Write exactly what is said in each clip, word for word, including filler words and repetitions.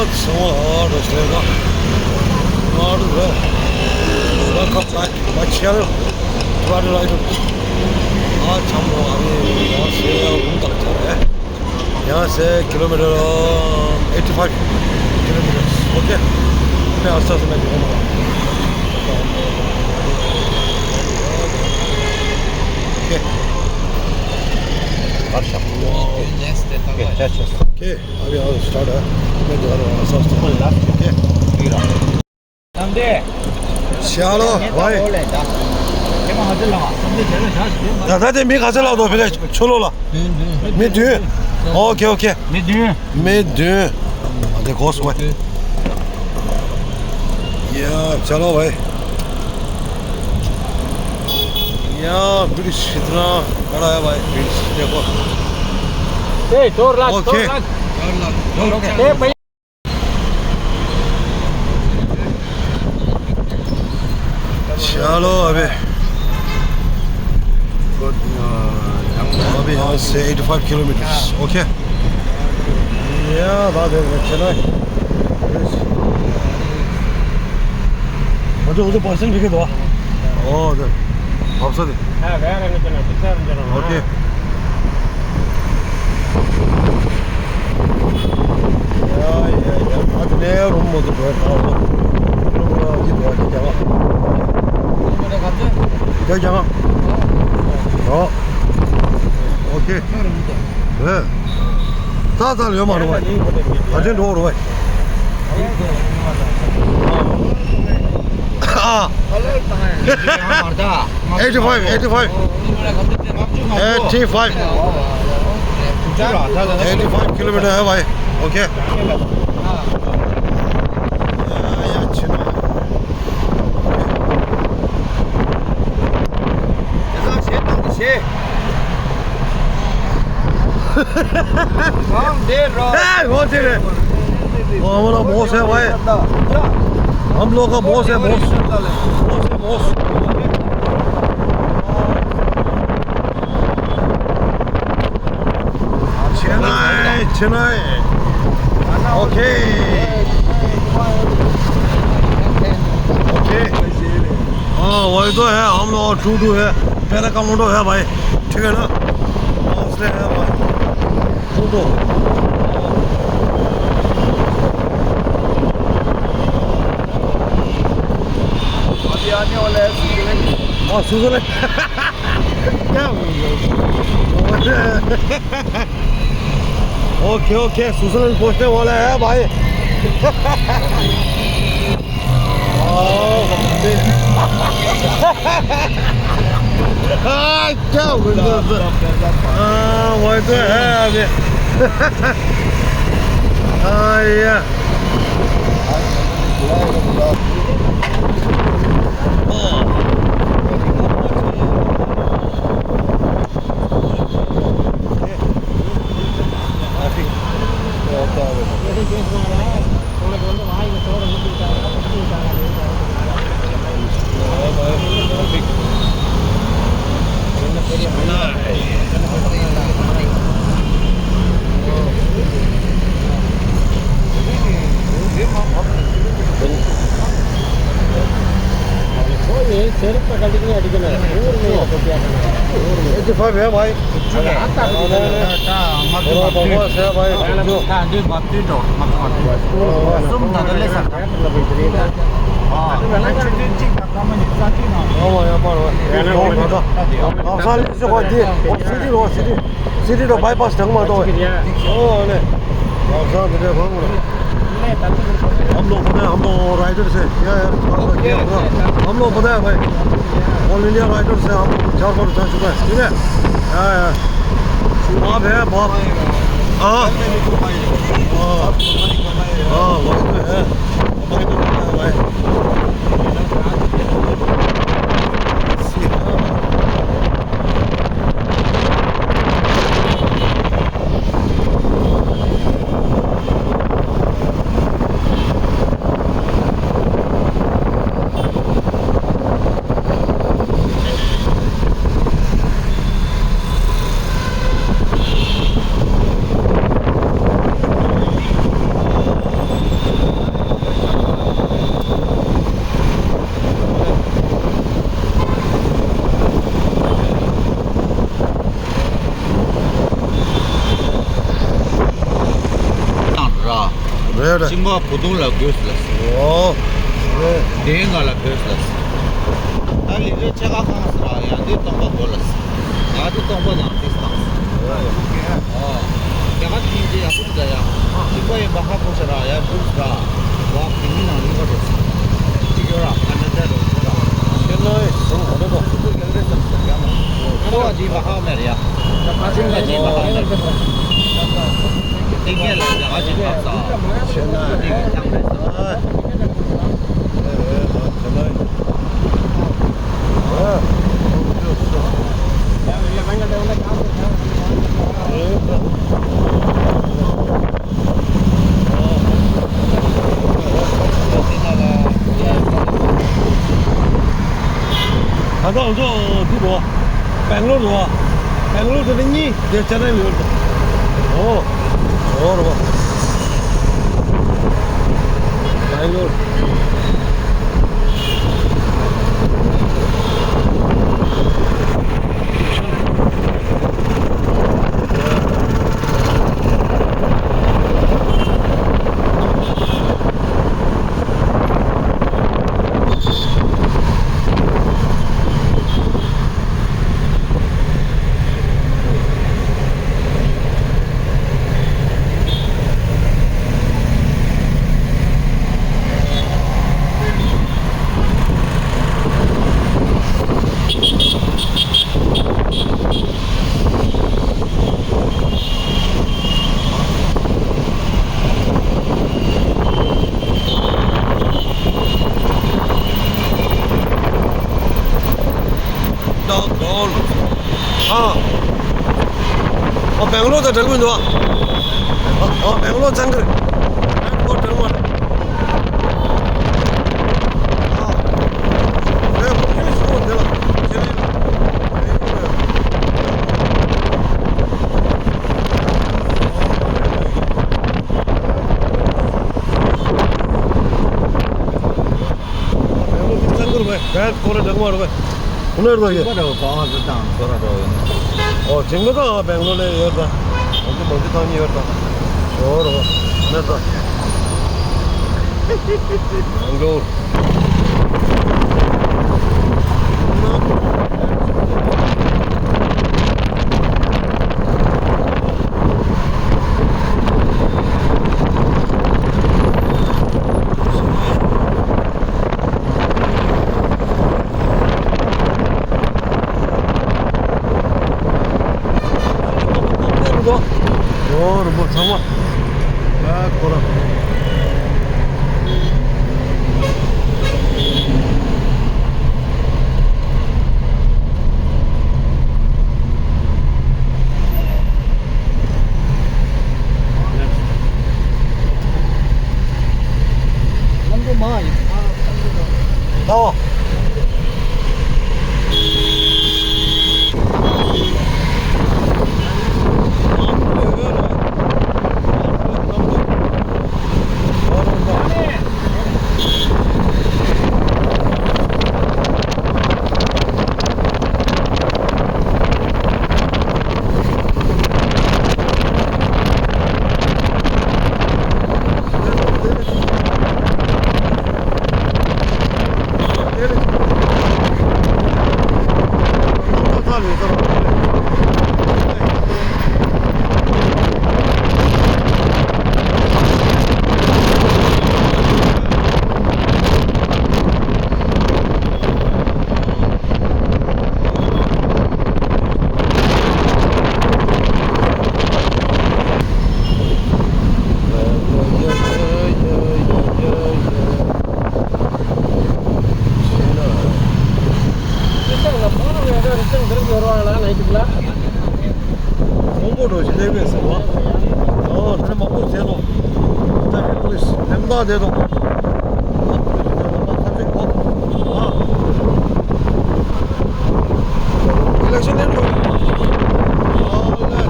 So, uh, the Sega. Not well. Welcome back. Much yellow. Try to light up. Ah, Chambo, I mean, yeah, say, uh, Gumtak, eh? Yeah, say, kilometer, uh, eighty-five kilometers. Okay. मैं आस्ता से मैं दिखाऊंगा। Okay. अच्छा। Wow. Okay, next, okay, अच्छा, अच्छा। Okay, अभी आओ, start है। मैं दिखा रहा हूँ, आस्ता, आस्ता। ओके। ཤ་ལོ་ཝའི། ད་ལྟ་དེ་མི་ག་ཚོད་ལ་འདུག་ཕི་ལ་ཆུ་ལོ་ལ། མི་བདུན། ཨོ་ཁེ་ཨོ་ཁེ། མི་བདུན། མི་བདུན། ཨ་དེ་གོ་སོང་ཝའི། ཡ་ཤ་ལོ་ཝའི། ཡ་བི་རི་ཤི་ཏྲ་ཀ་ར་ཡ་ཝའི་བི་རི་ཤི་ཏྲ་ཀོ། ཨོ་ཁེ། चलो अबे। अभी यहाँ से eighty five kilometers, okay? या बात है, चलो। मुझे उधर पर्सन भी दो। ओ, उधर। वापस आ दे। हाँ, गया रहने देना, पीछे रहने देना। ओके। ཡ་ཡ་ཡ། ཨ་དེ་ནས་རུམ་མོ་དུ་བྲོས་ཐལ་ལོ། རུམ་ལ་ཡིད་བ་གི་རྒྱ་ག་རྒྱ་ག་ཨོ་ཨོ་ཁེ། ཨེ། ད་ད་ཡོད་མ་རུང་བ། ད་ཅན་འགྲོ་རུང་བ། ཨ། eighty five, eighty five. eighty five. eighty five kilometer है भाई। ओके। हम दे रहा। ए, वो दे रहे। वो हमारा बॉस है भाई। हम लोग का बॉस है, बॉस। बॉस है, boss. Chennai, Chennai. Okay. Okay. हाँ, वही तो है, हम लोग टू टू है, पैरा कमांडो है भाई, ठीक है ना? हौसले है भाई, टू टू। अभी आने वाला है स्विट्जरलैंड। हाँ, स्विट्जरलैंड। क्या बोल रहे हो? ओके, ओके, स्विट्जरलैंड पहुंचने वाला है भाई। हाँ, क्या बोल रहे हो? हाँ, वही तो है अभी। हाँ, ये। एटी फाइव है भाई। थोड़ा बकवास है भाई। हाँ, यहाँ पर। आप सारे से बात ये, और सीधी रहो, सीधी। सिटी तो बाईपास ढंग मार दो। ओ, ले। हम लोग पता है, हम लोग राइडर से। क्या यार, हम लोग पता है भाई, ऑल इंडिया राइडर से हम चार बार जा चुका है, ठीक है? हाँ यार, बाप है, बाप। हाँ। हाँ। हाँ, वही तो है। हमारे को पता है भाई। རེད་རེད། གཅིན་པ་བུ་ཐུང་ལ་དགོས་ལ། ཨོ། རེད། དེའི་ང་ལ་དགོས་ལ། ད་ལི་རེ་ཆེ་ཁ་ཁང་ཟེར་ཡང་འདི་སྟོང་པ་དགོས་ལ། ང་འདི་སྟོང་པ་ནང་འདི་སྟངས། ཨོ། རྒྱ་གར་ཕྱིན་ཅི་ཡག་པོ་འདུག་ད་ཡ། གཅིག་པ་ཡིན་པ་ཧ་གོ་ཤ་ར་ཡ་འདུག་ཟེར། བ་དེ་མི་ནང་ལུས་པ་རེད། གཅིག་ཡོད་ར་ང་འདྲ་འདྲ་རེད་ཟེར་ར། ཁྱེད་ནང་ཡི་སོང་གོ་འདྲ་པོ། ཁོ་འདི་མ་ཧ་མེར་ཡ། ཁོ་འདི་མ་ཧ་མེར། ཏིང་ངེ་ལ་རྒྱ་གར་གྱི་ཁ་ས། ཁྱེད་ནང་ཡི་ཏིང་ངེ་ལ་རྒྱ་གར་གྱི། ད་ལྟ་ང་ཚོ་འདི་རེད་བ། སྦེང་ལོར་རེད་བ། སྦེང་ལོར་དེ་ནས་གཉིས་དེ་ཅེ་ནའི་ཡོད་རེད། ཨོ། ཨོ་རེད་བ། སྦེང་ལོར། ཨ། ཨ། སྦེང་ལོར་དང་འདྲ་གི་མི་འདུག་ཨ། ཨ། སྦེང་ལོར་ཚང་གི་རེད། ཨ། ཁོ་འདྲ་མ་རེད། ཨ། རེད། ཁོ་ཁྱོད་ཤོག་འདི་ལ། ཁྱེད་རེད། སྦེང་ལོར་དེ་ཚང་གི་རེད་པས། རེད། ཁོ་རེད། འདྲ་མ་རེད་པས། ཁོ་ནར་དོ་ཡོད། ཁོ་རེད། གང་ཟེར་དང་ཁོ་ར་རོ་ཡོད། ཨོ། ཇིང་གི་དང་སྦེང་ལོར་ལ་ཡོད་ད། ཨོ། ཁོ་མོ་ཇི་ཐང་ནི་ཡོད་ད། ཤོར་རོ། ནར་དོ། སྦེང་ལོར། ཨོ། རིན་པོ་ཚང་མ། ཨ། ཁོ་རང་། ཨོ། མང་པོ་འགྲོ་ཞིག་སླེབས་པས་ཟེར་བ། ཨོ། དེ་མང་པོ་བྱས་ལོ། ད་ཁྱེད་ཀྱིས་ལེམ་ད་དེ་དང་། ཨ། ཨི་ལེག་ཤན་ལེན་འགྲོ། ཨ། ཨ།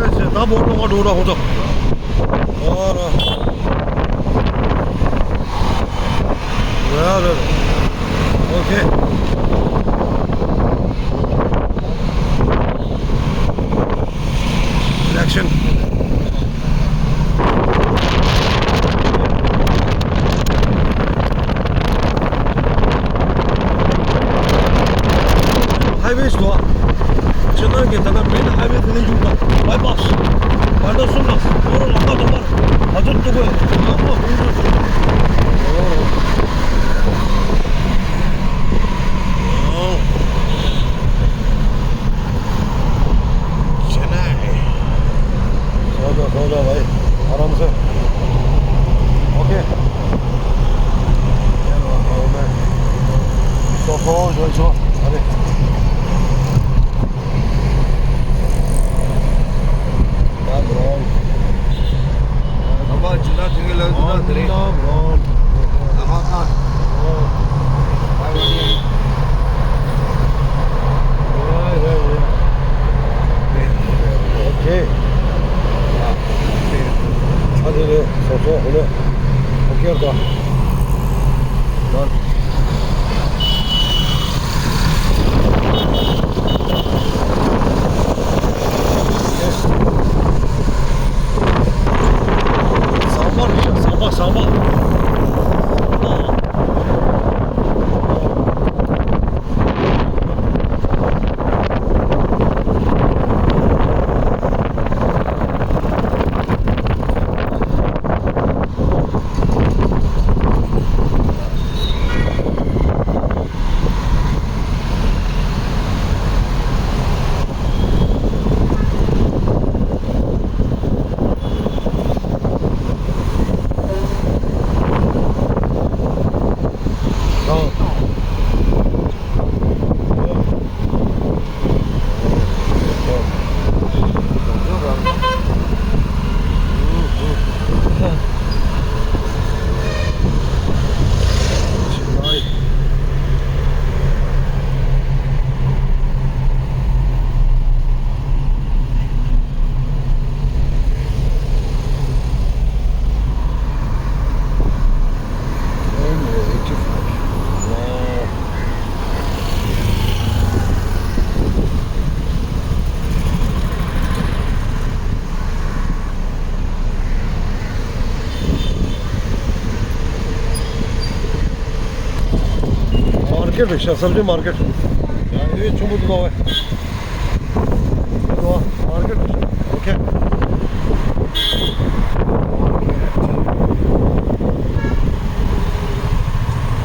ཨེ་ཤེ། ད་བོར་ནོ་ག་འགྲོ་ར་ཧོ་ཚོ། ཨ་ར། ཡ་ར། ཨོ་ཁེ། ཕེ་སི་དོ། ཕྱི་ནང་གི་ད་ལྟ་མེན་ཧའེ་ཝེ་དེ་ནས་འཇུག་པ་བྷའི་པ་སི། བར་ཐག་གསུམ་ལ་ཡོ་རོ་ལམ་ཁ་དོག་པར་ད་ཚོད་འདུག་གོ་ཡང་མ་ཧུང་ཚོད་ཅིག་ཨོ། ཆེ་ན་ཧེ། སོ་སོ་སོ་སོ་བའི་ཨ་རམ་སེ། ཨོ་ཁེ། སོ་སོ་བའི་ཆོ་ཨ་རེ། ད་བོ། ཨ་མ་ཅི་ན་དེ་ག་ལ་དུ་ན་དེ་རེད། ཨ་མ་བོ། ཨ་མ་ཁ། ཨོ། ཨ་མ་ནི། ཨ་ཡ་ཡ། ཨོ་ཁེ། ཨ། ཨ་དེ་ནས་སོ་སོ་ཧོ་ལེ། ཨོ་ཁེ་ར། ད། ཟམ་པ་རེད། ཟམ་པ་ཟམ་པ། མར་ཀེཊ་རེད་ཤག་སབ་ཇི་མར་ཀེཊ། ཡ་ཨེ་ཆུང་པོ་འདུག་ཨ། འདུག་ཨ། མར་ཀེཊ་རེད་ཤག་ཨོ་ཁེ།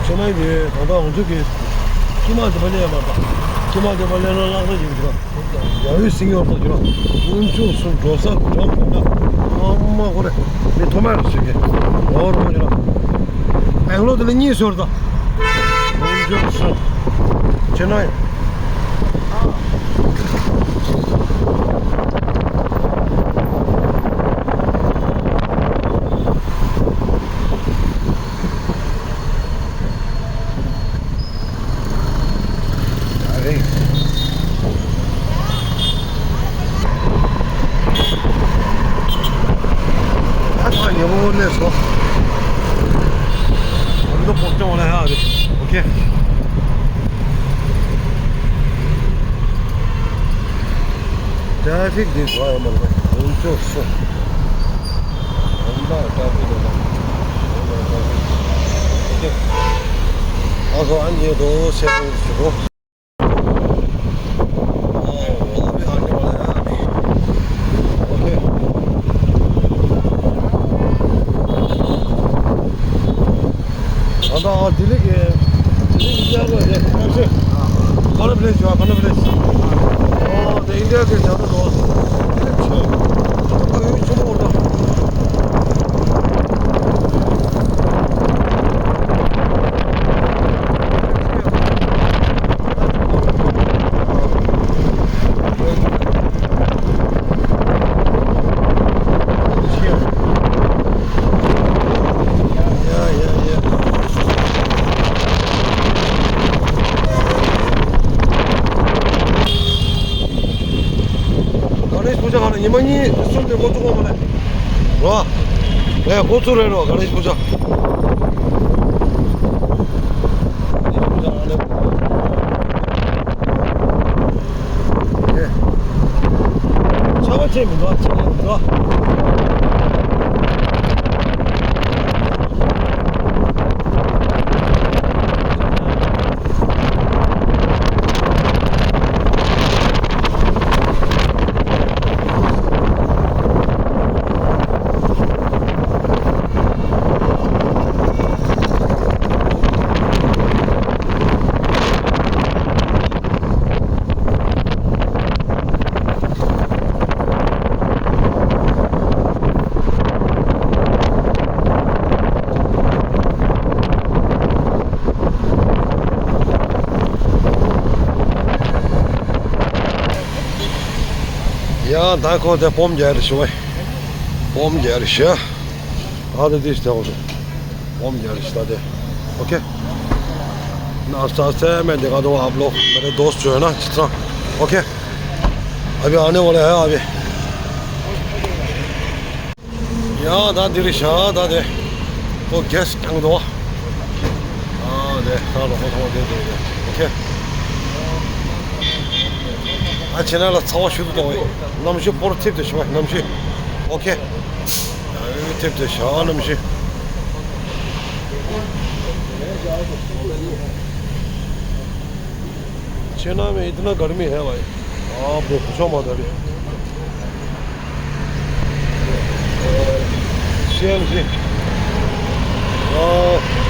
ཁྱེད་རང་གིས་ད་ལྟ་ང་ཚོ་གི་ཁྱི་མ་དེ་པ་ལེན་ཡ་མ་ད། ཁྱི་མ་དེ་པ་ལེན་ན་ལག་ས་ཡིན་འདུག་ཨ། ཡ་ཧུའི་སིང་ཡོར་དང་གྱུར་དབུན་ཆུ་སུ་འགྲོ་ས་གྲོང་ཁོ་ན་ཨ་མ་ཁོ་རེ་མི་ཐོ་མ་རེ་ཞིག་གི་ལོ་རོ་གྱུར་ཨེང་ལོ་དེ་ལ་གཉིས་ཤོར་དང་དབུན་ཆུ་སུ་ཅི་ན་ཡ། ཨ་རེད། ད་ཐག་ཉེ་པོ་སླེབས་སོང་། འོ་འདི་སྤོག་ཀྱང་འོ་ན་ཧ་རེད། ཨོ་ཁེ། ཏྲ་ཕིག་འདི་ག་ཡོད་མ་རེད། འོ་ཅོག་སོང་། ཨ་ཁོ་ཨ་ནི་དོ་སེ་དོ་སེ་དོ། ད་ལྟ་ཨ་ལྡི་ལི་གི་ལྡི་ལི་གི་ཤར་ལ་རེད། ཁ་ཤས་ཁ་ན་པ་ལེ་ཤི་ཡོད། ཁ་ན་པ་ལེ་ཤི། ཨོ་དེ་ཨིན་ཌི་ཡ་གི་རྒྱ་མཚོ་འགྲོ་བ་ལྡི་ལི་ཆེ། ཨ་ཡོད་ཆེན་པོ་འོ་ད། ག་ནས་སུ་ཆ་ག་ལ་ཉི་མ་གཉིས་གསུམ་དེ་འགོ་བཙུགས་པ་མ་ལས། རོ། ངས་འགོ་བཙུགས་རེད་རོ། ག་ནས་སུ་ཆ། ཆར་པ་ཆད་མི་འདུག་ཆད་མི་འདུག་ཡང་ད་ཁོ་དེ་སྤོམ་རྒྱག་རེ་ཞུ་བས། སྤོམ་རྒྱག་རེ་ཞུ། ཨ་དེ་དེ་ཞིག་དེ་ཁོ་སྤོམ་རྒྱག་རེ་ཞུ་ད་དེ། ཨོ་ཁེ། ན་ས་སེ་མེ་དེ་ག་དོ་ཨབ་ལོ་མེ་རེ་དོ་སུ་ན་ཅི་ཚང་། ཨོ་ཁེ། ཨ་བི་ཨ་ནེ་ཝ་ལེ་ཧ་ཨ་བི། ཡ་ད་དེ་རེ་ཤ་ད་དེ། ཁོ་གེ་སི་ཀྱང་དོ། ཨ་དེ་ད་ལོ་ཁོ་ཐོང་དེ་དེ་དེ། ཨོ་ཁེ། ཨ་ཆེ་ན་ལ་ཚ་བ་ཤུ་དུ་དོ་བས། གནམ་གཤིས་པོར་ཐིབ་དེ་ཤི་བ་གནམ་གཤིས། ཨོ་ཁེ། ཨ་ཐིབ་དེ་ཤ་གནམ་གཤིས། چنا میں اتنا گرمی ہے بھائی، آپ دیکھو، شو مادر ہے۔ سی این جی۔ آہ۔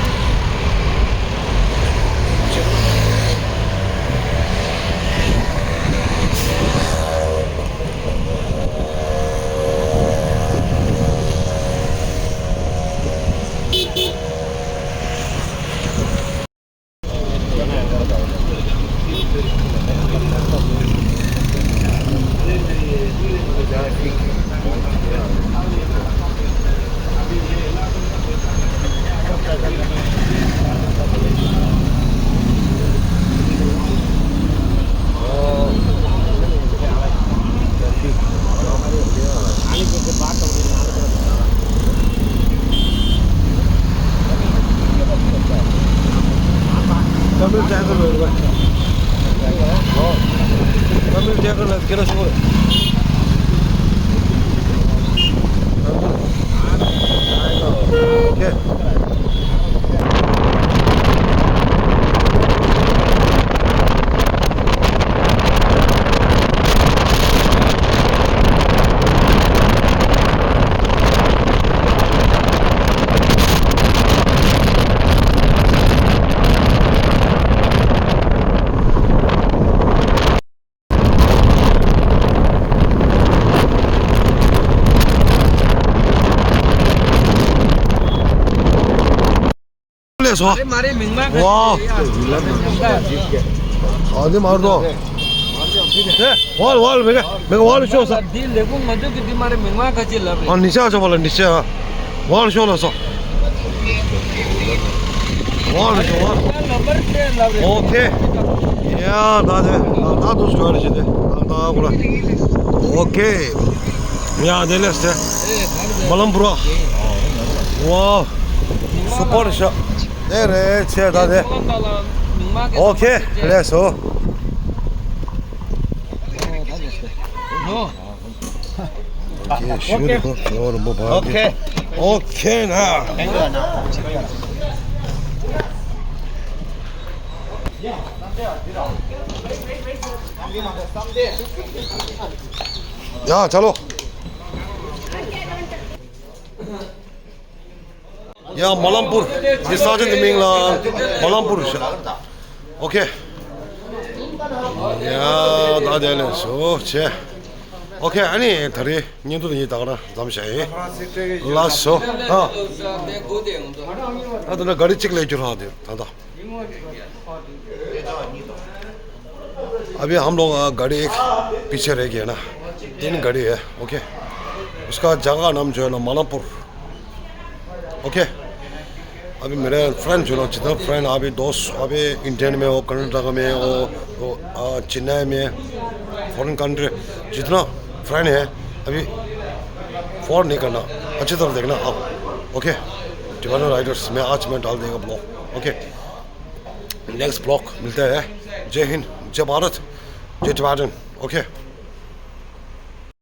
तमिल टाइगर हो गया। हाँ। तमिल टाइगर लग के ना शोर। ओके। ལས་སོ། ཨ་དེ་མར་དོ། ཝལ་ཝལ་མེ་ག་མེ་ག་ཝལ་ཤོ་ས། འདི་ལས་ཁུངས་ང་ཚོ་གི་འདི་མ་རེད། མིང་མ་ཁ་ཅིག་ལབ་རེད། ཨ་ནི་ཤ་ཤ་བ་ལ་ནི་ཤ། ཝལ་ཤོ་ལ་སོ། ཝལ་ཤོ་ཝལ། ནམ་བར་ཅན་ལབ་རེད། ཨོ་ཁེ། ཡ་ད་དེ་ད་དུ་ཤོ་རེ་ཞེ་དེ་ད་ད་གོ་ལ། ཨོ་ཁེ། ཡ་དེ་ལས་སེ། མ་ལམ་བུ་ར། ཝའོ། སུ་པར་ཤ། དེ་རེད་ཆེ་ད་དེ། ཨོ་ཁེ་ལས་སོ། ཨོ་ཁེ་ཞུ་རེ་ཁོ་ཡོ་རེ་མོ་བ། ཨོ་ཁེ། ཨོ་ཁེ་ན། ཡ་ཆ་ལོ། ཡ་མ་ལམ་པུར། འདི་ས་ཆ་འདི་མིང་ལ་མ་ལམ་པུར་ཤག་ཨོ་ཁེ། ཡ་ད་དེ་ལས་སོ་ཆེ། ཨོ་ཁེ། ཨ་ནི་ད་རེས་བརྙན་ཐུང་འདི་ད་ག་རང་མཚམས་བཞག་ཡིན། ལགས་སོ། ཨ་ད་ན་ག་རི་གཅིག་ལས་རྒྱུ་རང་དེ་ད་ད། अभी हम लोग, अ, गाड़ी एक पीछे रह गया ना, तीन गाड़ी है, ओके। उसका जगह नाम जो है ना, मालापुर, ओके। अभी मेरे फ्रेंड जो ना, जितना फ्रेंड अभी दोस्त अभी इंडियन में हो, कर्नाटक में हो, हो, अ, चेन्नई में, फॉरेन कंट्री, जितना फ्रेंड है, अभी फोन नहीं करना, अच्छी तरह देखना आप, ओके। टिबेटन राइडर्स में आज मैं डाल देगा ब्लॉग, ओके। नेक्स्ट ब्लॉग मिलता है। जय हिंद, जय भारत, जय टिबेटन। ओके।